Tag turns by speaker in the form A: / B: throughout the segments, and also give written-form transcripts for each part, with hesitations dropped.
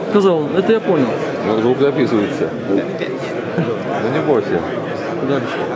A: Сказал, это я понял.
B: Ну, звук записывается. Ну не бойся.
A: Дальше.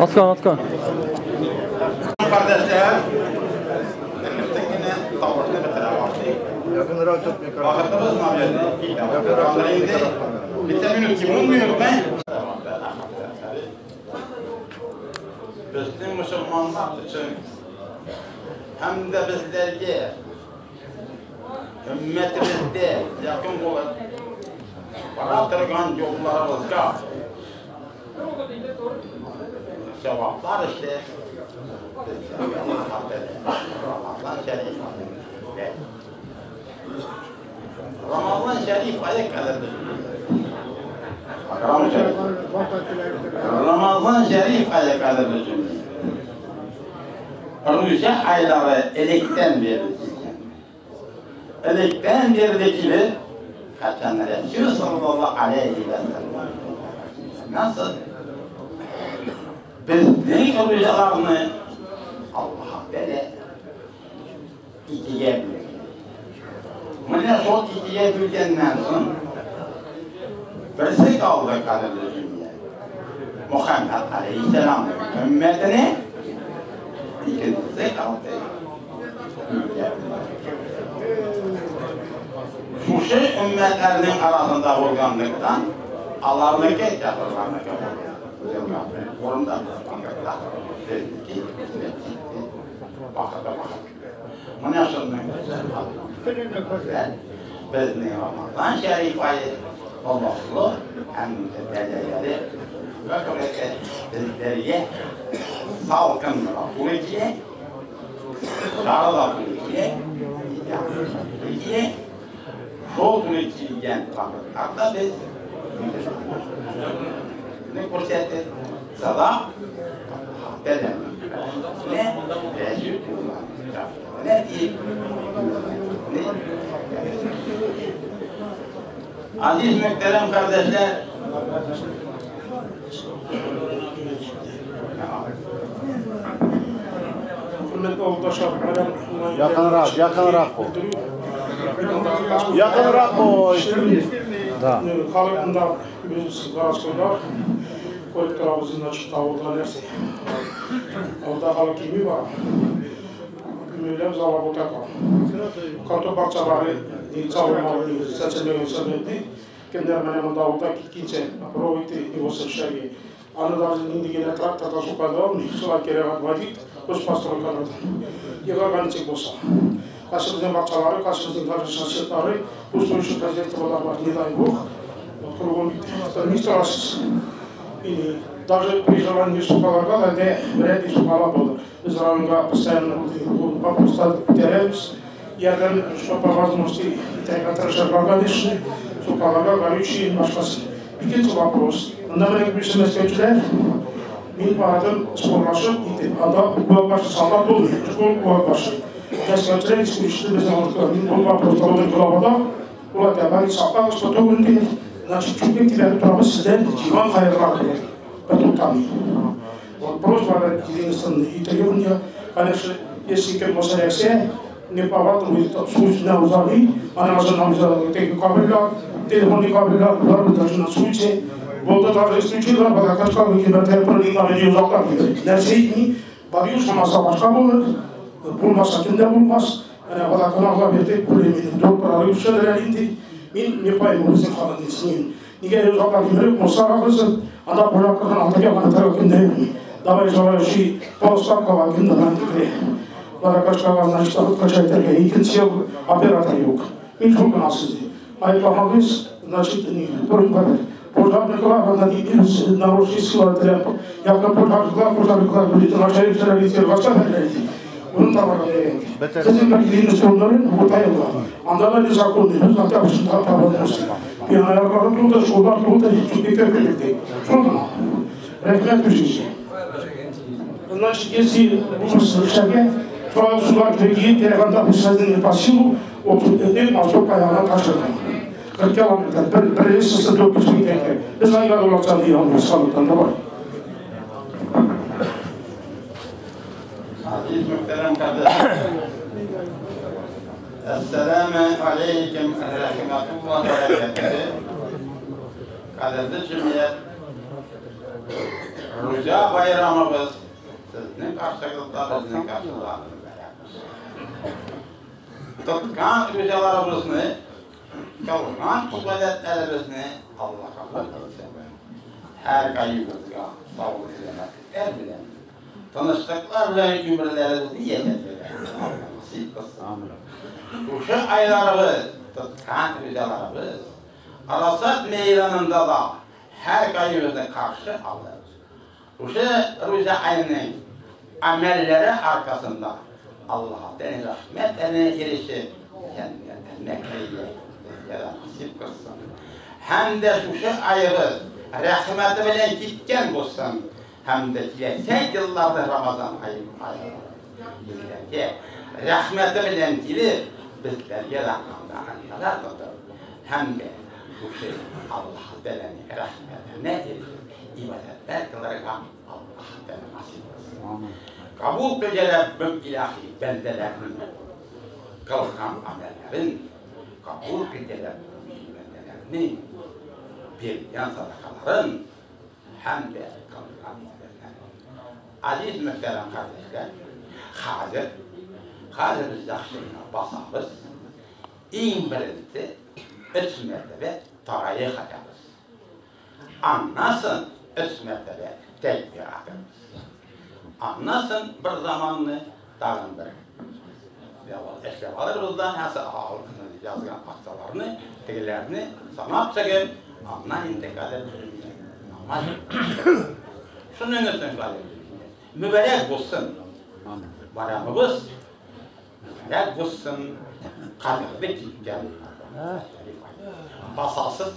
A: Atkan, atkan.
C: Kardeşler, Bizning musulmonlar uchun hamda bizlarga ummatimizda yaqin bo'lib bora turgan yo'llarimizga sevaplar işte Ramazan Şerif ayı kadar Ramazan Şerif ayı kadar Rüze ayları elekten verildi. Elekten verildi kaçan Resul sallallahu aleyhi ve sellem nasıl? Bizning rüzgarını Allah'a böyle ikiye böldü. Mına sol ikiye bölgenden sonra birisi kaldı kadir dünya. Muhammed Aleyhisselam ümmetine ikincisi kaldı. Şu şey ümmetlerinin arasında olganlıktan Allah'ın kafirlarını Orunda Bizning Ramazon Sharif ayı Allohlu hamda dalilari va bizlarga salqin pulga, sarala pulga, sho'l kelgan vaqtlarda biz ne ko'rsatdi? Sada ne ne ne Aziz muhterem kardeşler,
D: Hürmetli avuldaşlar,
B: Yakınrak, yakınrak koy. Yakınrak koy.
A: Да.
D: Халык biz городскойлар, koyup turabız, значит, авылда нәрсә. Авылда халык кими бар. Күмеләп заработа кал. Картоп бакчалары чабылмалы, сәчелмәгән сәбәпле, кемнәр менә монда авылда киткәнчә, пробуйте его эшләргә. Аны даже нинди генә тракторда сукада алмый, шулай кирәк отводить, үз постройкалардан. Егар ничек булса. Кайсыбызның бакчалары, кайсыбызның даже соседлары, пустующие хозяйстволар бар, не дай бог. Вот кругом не страшно. И даже при желании сукаларга да вряд ли сукала булды. Без районга постоянно вопрос теряемся. Ярдәм, что по возможности итәргә тырышырга, конечно, сукаларга горючий башкасы. Икенче вопрос. Анда менә күбесе мәскәүчеләр, мин бардым, спорлашып киттем. Анда куак башы солдат булмый, школ куак башы. Мәскәүчеләр исключительно безнең авылда. Мин бу вопроста булдым главада. Улар да саклагыз, потом инде, значит, чүпек тибәреп торабыз сездән җыйган хайырлар белән. Бер. Вот просьба единственная и требование, конечно, если кем булса нәрсә, не повадно будет су өстенә уза, аның артыннан уза теге кабельләр, телефонный кабельләр, болар даже на суйте. Булды даже исключилар, водокачка выкидать, проникновение узаклар. Нәрсә итми, барыю самаса башка булыр, булмаса кемдә булмас. Әнә водоканалга бирдек, более-менее дүрт прорыв эшләделәр инде. Мин не пойму, безнең халык несен. Нигә узаклар кимереп, мусор агызып, анда пожаркадан алтыга гына тора кемдә юк. Давай желающий полставкага кемдә керә. Водокачкага, значит, откачать итәргә. Икенче оператор юк. Мин шул гына сезне. Айыпламагыз, значит, не просьба. Пожарниклар анда нарушить сила якын пожарниклар, пожарниклар будет начать башка Bunu табарга кирәк. Безнең бер единственный урта елга. Анда да незаконный, без хотя бы шунда табылмас. Пионерлар тулды, шулар тулды, чүпектер килде. Шул гына. Рәхмәт үзегезгә. Значит, если булмаса эшләргә, шулай сулар килеп кирәгәндә без сезнең по силу 34 мосток аягына ташлады. 40 километр, бер лестница 400 мең тәңкә. Без аңа улакча дигән салыктан да бар.
C: Aziz muhterem kardeşlerim, Esselamu aleyküm ve rahmetullah ve berekatühü. Kadirli cemiyet, Rüya bayramımız sizin karşınızda, bizim karşınızda. Tutkan rüyalarımızı, kılgan ibadetlerimizi Allah kabul etsin. Her kaybımızga sağlık selametlikler bilen, tanıştıklar ve ömürlerimizi yeterli. Allah nasip kılsın. Şu aylarımız, tutkan rüyalarımız, Arasat meydanında da her kaybımızı karşı alır. Şu rüya ayının amelleri arkasında Allah'tan rahmetlerine erişip Mekke'ye nasip kılsın. Hem de şu ayımız rahmeti bilen gitken olsun. Hem de gelecek yıllarda Ramazan ayı bizlerge rahmeti bilen gelip bizlerge rahmetler tutur. Hem de bu şey Allah Teala'nın rahmetine erişip ibadetler kılarak Allah Teala nasip kılsın. Kabul kıl Rabbim ilahi bendelerinin kılgan amellerin, kabul kıl Rabbim bendelerinin bergen sadakaların hem de kılgan ibadetlerin. Aziz muhterem kardeşler, hazır biz yaxşılığına basabız, en birinci 3 mertebe tarayı atarız. Anlasın 3 mertebe tekbir atarız. Anlasın bir zamanını dağın bir. Eşlep alır bizden, hası yazgan aksalarını, tegilerini sanap çekip, andan intikal edilir. Namaz. Şunun için kalır. Mübarek olsun. Bayramımız mübarek olsun. Kadirli gitken. Basasız.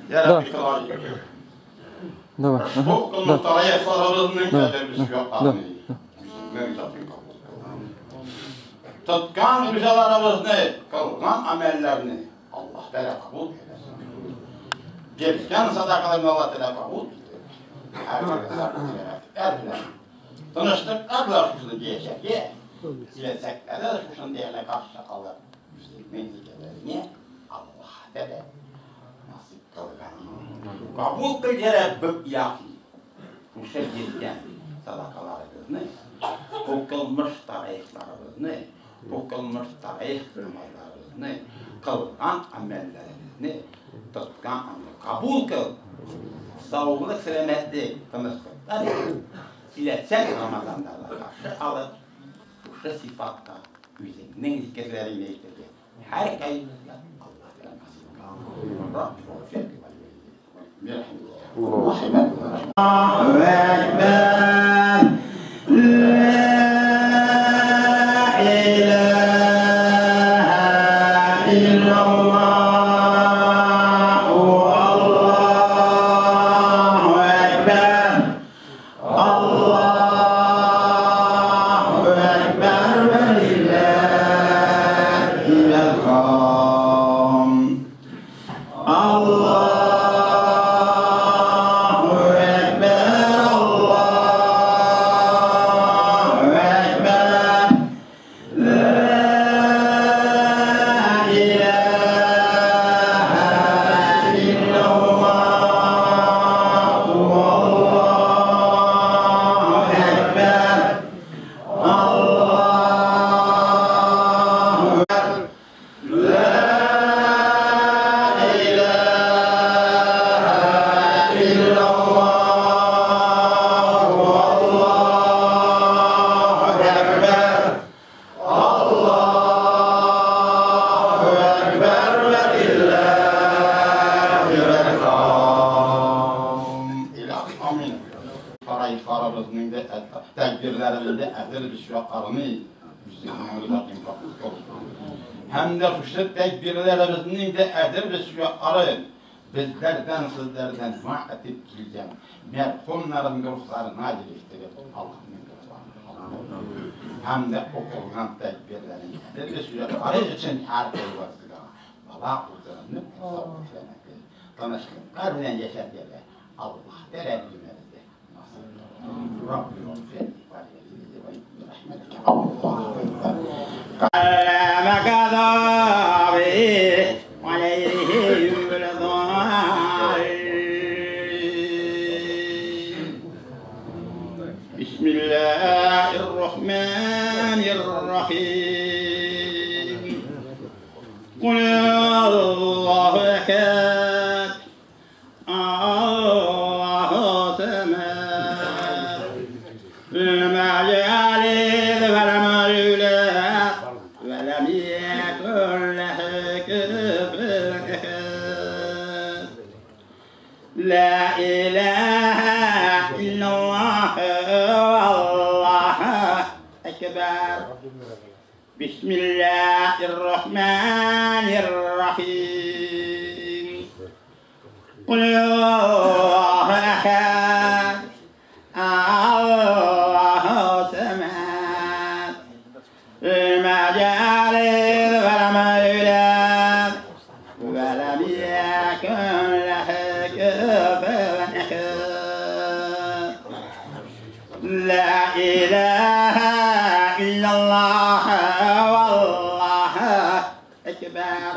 A: Да. Давай. Да. Да.
C: Tutkan rüzalarımızı, kılgan amellerini Allah Teala kabul eylesin. Gelişken sadakalarını Allah Teala kabul eylesin. Her bir tanıştıklarla şunu diyecek ki, bilecekler de şunu diyene karşı kalır. Menzillerine Allah Teala nasip kılgan. Kabul kıl yere bık yaki. Bu şey gelişken sadakalarımızı, okılmış tarihlerimizi, okılmış tarih namazlarımızı, kılgan amellerimizi, tutkan amellerimizi kabul kıl. Sağlık, selametlik, tanıştıklar iletsen Ramazanlarla karşı alır. Bu sıfatta üzerinin zikirlerini getirdi. Her kaybımızda Allah Teala nasip kıl. Rabbi Allahu Ekber. La ilahe illallah. Allahu Ekber. Allahu Ekber ve lillahil hamd. Allahu Ekber, Allahu Ekber. La ilahe illallah. Allahu Ekber. Allahu Ekber. La ilahe illallah. Allahu Ekber. Allahu Ekber ve lillahil hamd. İlahi amin. Parayıklarımızın da tekbirlerimizde ecir bişraklarını hem de şu tekbirlerimizin de ecir bişrakları bizlerden sizlerden vaat edip geleceğim. Merhumların ruhlarına geliştirip Allah'ın ruhlarına hem de okulan tekbirlerin ecir bişrakları için her eyvasıyla bala uzanıp hesap etmek, tanışıklıklar ile yaşar diye Allah derelmemizi nasip Rabbi Allahu Ekber. Bismillahirrahmanirrahim. Kul Allahu ehad. Allahu semed. Lem yelid ve lem yulad ve lem yekun lehu kufuven ehad. La ilahe illallah. Allahu ekber. Bismillahirrahmanirrahim. Kul huvallahu ehad. Allahu semed. Lem yelid ve lem yulad ve lem yekun lehu kufuven ehad. La ilahe illallah. Allahu ekber.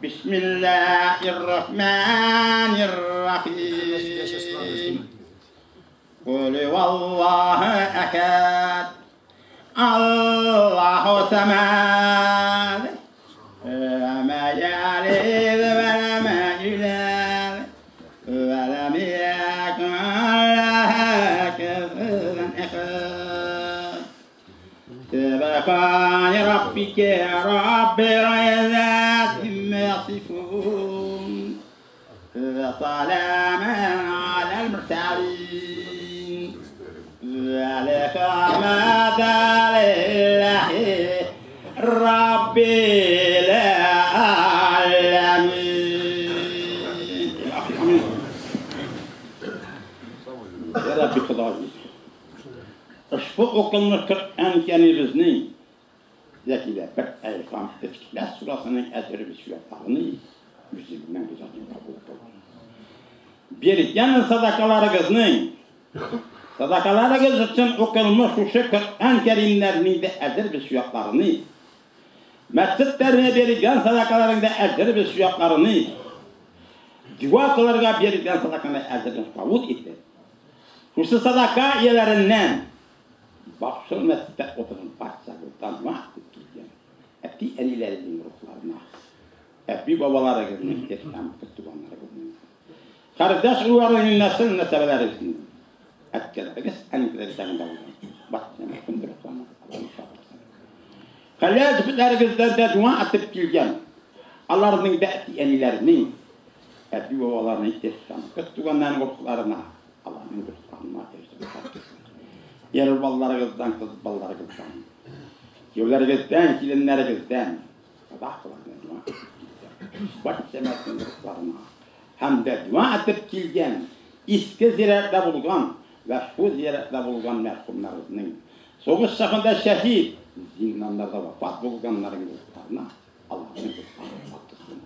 C: Bismillahirrahmanirrahim. Kul huvallahu ehad. Allahu semed. Lem yelid ve lem yulad ve lem yekun lehu kufuven ehad. Sübhane rabbike rabbil izzati amma yasifun ve selamun alel murselin velhamdülillahi rabbil alemin. Amin. Ya Rabbi Xudoyimiz, ushbu o'qilmish Qur'on Karimimizning yakida bir ayqam İxlas surasining ajri bisuyatlarini yuzingdan güzelini qabul qil. Bergan sadaqalaringizning sadaqalaringiz uchun o'qilmish o'sha Qur'on Karimlarning ajr bisuyatlarini, masjidlarga berilgan sadaqalaringda ajr bisuyatlarini, duolarga berilgan sadaqalar ajrini qabul etdi. O'sha sadaqa iyalarinden bak şul mescitte oturan parça utanma kelgan ati anilarning ruhlarına, abi babalarыңыздың ertan tuganlarыңыздың, qardosh urug'larning nasl nasabalarining, akalaringiz aniklaringizdan qalajlaringizdan duo etib kelgan allarning ati anilarining, abi babalarining ertan tuganlarning ruhlarına Allah'ın ruhlarına eriştirsin. Yer ballarınızdan, kız ballarınızdan, yollarınızdan, kilinlerinizden, baş cemaatinin ruhlarına hem de dua etip kelgan, eski ziyaretde bulgan ve şu ziyaretde bulgan merhumlarınızın, soğuş safında şehit, zindanlarda vefat bulganların ruhlarına Allah'ın ruhlarına batırsın.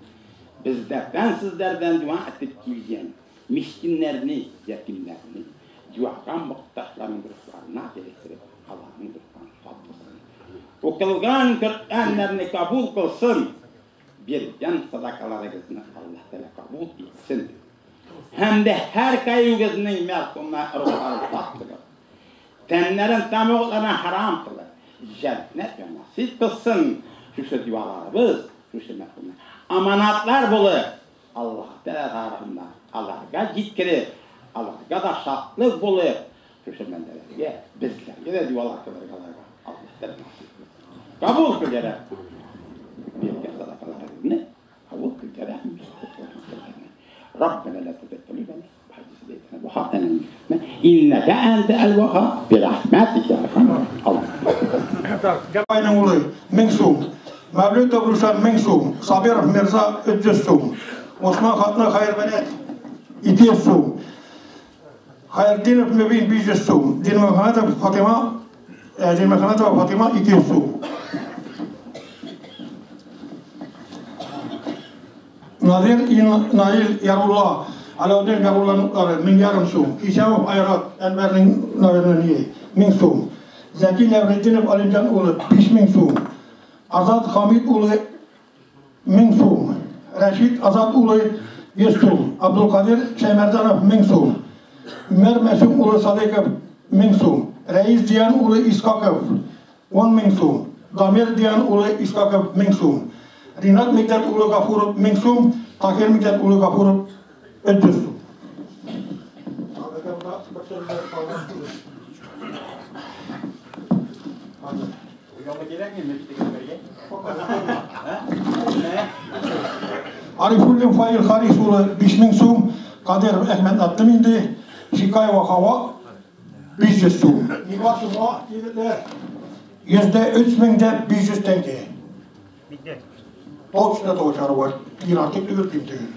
C: Bizlerden, sizlerden dua etip kelgan miskinlerini, yetimlerini, duaga muhtaçların ruhlarına gerektirip Allah'ın ruhlarına tatlırsın. Okılgan Kur'anlarını kabul kılsın. Bergan sadakalarınızı Allah Teala kabul etsin. Hem de her kayyuguzun merhumlar ruhlarını tatlılır. Tenlerin tamoklarına haram kılır. Cennet ve nasip kılsın. Şu dualarımız, şu merhumlar. Amanatlar bulur. Allah Teala tarafından Allah'a gitkiri, Allah'a da şatlık bulup, şu bendelerge, bizlerge de dualar kılır Allah Teala nasip kılsın. Kabul kıl gerek. Bir sadakalarını kabul kıl gerek. Rabbena la tuzigh qulubana ba'da idh hadaytana ve hab lana min ledunke inneke entel vehhab bi rahmetike ya erhamer Allah.
E: Aynen oluyor. 1000 so'm. Mevlüt Ruşan 1000 so'm. Sabirov Mirza 300 so'm. Osman Xatna Hayırbenet 200 so'm. Hayırdinov Mübin 500 so'm. Dinmekhanetov Fatima, Dinmekhanetova Fatima 200 so'm. Nazir Nail Yarullah, Alauddin Yarullah'ın 1500 so'm. Hişamov Ayrat Enver'nin Navir'nin 1000 so'm. Zeki Nevreddinov Alimcan oğlu 5000 so'm. Azad Hamid oğlu 1000 so'm. Reşit Azad oğlu 100 so'm. Abdülkadir Şeymerdanov 1000 so'm. Ömer Mesum oğlu Sadıkov 1000 so'm. Reis Diyan oğlu İskakov 10.000 so'm. Damir Diyan oğlu İskakov 1000 so'm. Rinat Mikdat oğlu Gafurov 1000 so'm. Tahir Mikdat oğlu Gafurov 300 so'm. Arifullin Fail Haris oğlu 5000 so'm. Kadir Ahmet attım indi. Şikayeva Hava 500 so'm. Nivasova %3500 tenge. Точно точно var. Bir artık değil kim değil.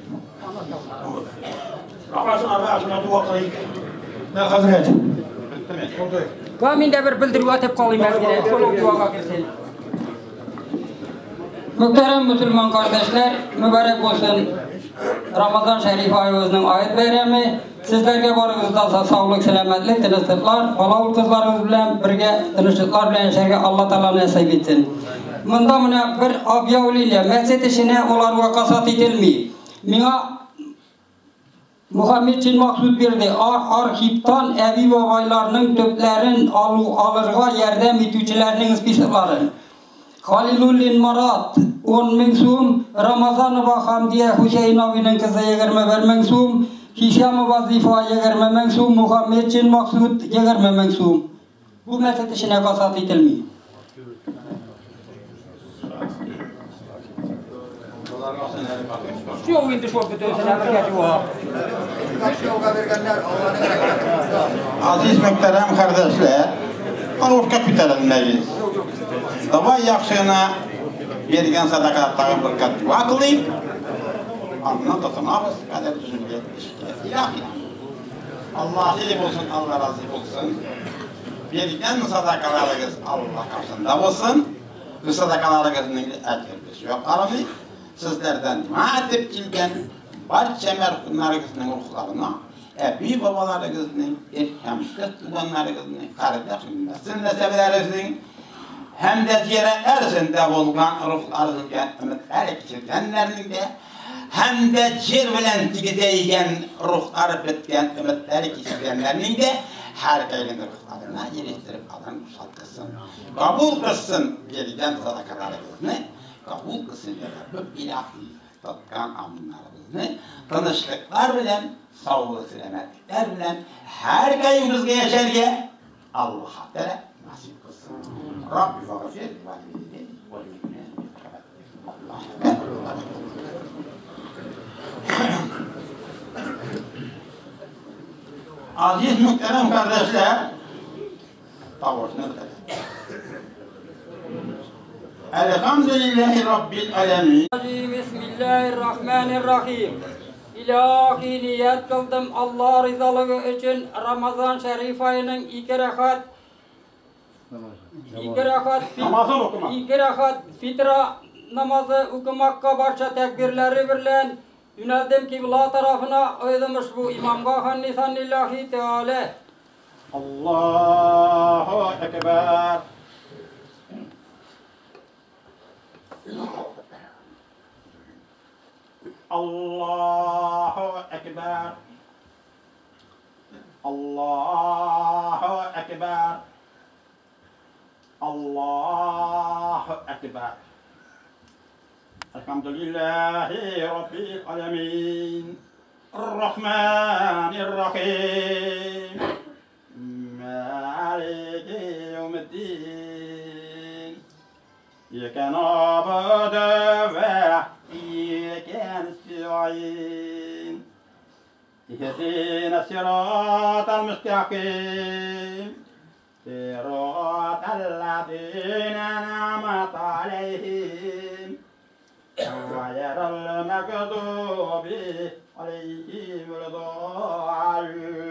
E: Ne hazret.
F: Kaminde bir bildirib atib qolayım azgina. Şol duaga kirsin. Muhterem Müslüman kardeşler, mübarek olsun Ramazan Şerif ayımızın ayet bayramı. Sizlerge barıngızda sağlık, selametlik, tınçlıklar, bala kızlarımız bilen birge tınçlıklar bilen yaşarga Allah Teala nasip etsin. Mında mına bir объявление, mescid işine olar vakasat edilmi. Mina Muhammedçin maksud berdi. Arxivdan əbi babaylarının töplərin alırğa yardım etücülərinin spisakları. Halilullin Marat 10.000 so'm, Ramazanova Hamdiya Hüseynovinin kızı 21.000 so'm, Hişamova Zifa 20.000 so'm, Muhammedçin Maksud 20.000 so'm. Bu mescid işine kasat edilmi. Yo'q endi shu bitta.
C: Aziz muhterem kardeşler, Arovka ko'tarilmaymiz. Давай yaxshigina bergan sadaqalarga bir dua qilaylik. Andan tasanamiz, qadar tuzumga. Эшкә. Илаһи. Алла насыйп булсын, Алла разый булсын. Биргән садакаларыгыз Алла каршында булсын. Бу садакаларыгызның әҗер юк. Sizlerden dua etip килгән барча мәрхүмнәрегезнең рухларына, әби бабаларыгызның, һәм кыз туганнарыгызның, кардәш нәсәбләрегезнең һәм дә зирәтләр эчендә булган рухларыгызга өметләр кичергәннәрнең дә һәм дә җир белән тигезәйгән рухлары беткән өметләр кичергәннәрнең дә һәр кайгының рухларына ирештереп алган шат кылсын. Кабул кылсын биргән садакаларыгызны, кабул кылсын я Раббым илаһи тоткан амыннарыбызны тынычлыклар белән, саулык сәламәтлекләр белән һәр кайгыбызга яшәргә Аллаһ Тәгалә насыйп кылсын. Рабби фагфир валидейни вал Aziz muhterem kardeşler, tavuşunu bitirelim. Elhamdülillahi Rabbil alemin.
F: Bismillahirrahmanirrahim. İlahi niyet kıldım Allah rızalığı için Ramazan Şerif ayının 2 rekat fitra namazı okumakka barcha tekbirleri birlen yöneldim kibla tarafına aydımış bu imamga hannisanlillahi teala.
C: Allahu Ekber. Allahu Ekber. Allahu Ekber. Allahu Ekber. Elhamdülillahi Rabbil alemin. Errahmanirrahim. Maliki yevmiddin. İyyâke na'budu ve iyyâke nesta'in. İhdina sıratal müstakîm. Sıratallezîne en'amte aleyhim. Gayril mağdubi aleyhim veleddâllîn.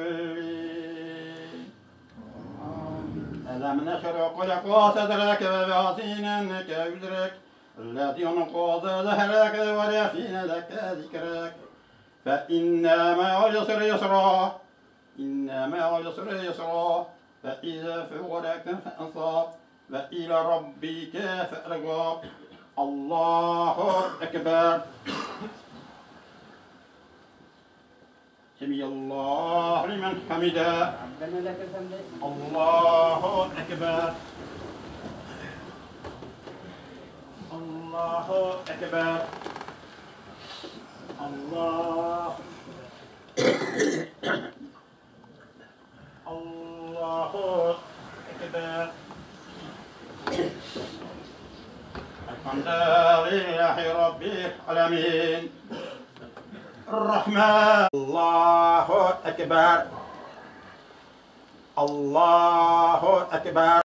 C: Elem neşrah leke sadreke ve vâsîne leke üzrek. الذي أنقض ظهرك ورفعنا لك ذكرك. فإن مع العسر يسرا، إن مع العسر يسرا. فإذا فرغت فانصب وإلى ربك فارغب. الله أكبر. سمع الله لمن حمده. الله أكبر. الله أكبر. الله الله أكبر. الحمد لله رب العالمين. الرحمن. الله أكبر. الله أكبر.